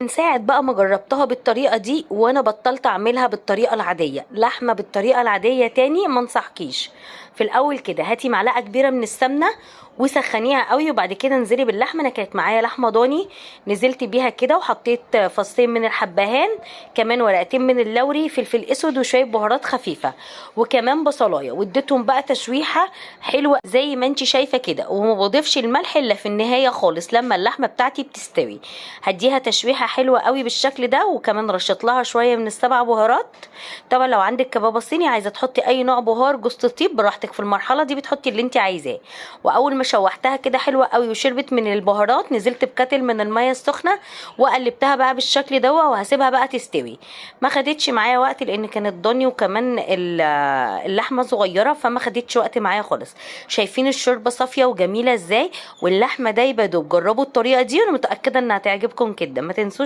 من ساعة بقى ما جربتها بالطريقة دي وانا بطلت اعملها بالطريقة العادية. لحمة بالطريقة العادية تاني ما انصحكيش. في الاول كده هاتي معلقة كبيرة من السمنة وسخنيها قوي، وبعد كده انزلي باللحمة. انا كانت معايا لحمة ضاني، نزلت بيها كده وحطيت فصين من الحبهان، كمان ورقتين من اللوري، فلفل اسود وشوية بهارات خفيفة، وكمان بصلاية، واديتهم بقى تشويحة حلوة زي ما انت شايفة كده. وما بضيفش الملح الا في النهاية خالص لما اللحمة بتاعتي بتستوي، هديها تشويحة حلوة قوي بالشكل ده. وكمان رشيت لها شوية من السبع بهارات. طبعا لو عندك كبابة صيني عايزة تحطي اي نوع بهار، جوز الطيب، براحتك. في المرحلة دي بتحطي اللي انت عايزاه. واول ما شوحتها كده حلوة قوي وشربت من البهارات، نزلت بكتل من المية السخنة وقلبتها بقى بالشكل دوا، وهسيبها بقى تستوي. ما خدتش معايا وقت لان كانت ضاني وكمان اللحمة صغيرة، فما خدتش وقت معايا خالص. شايفين الشوربة صافية وجميلة ازاي، واللحمة دايبة دوب. جربوا الطريقة دي وانا متأكدة انها هتعجبكم جدا. ما تنسوش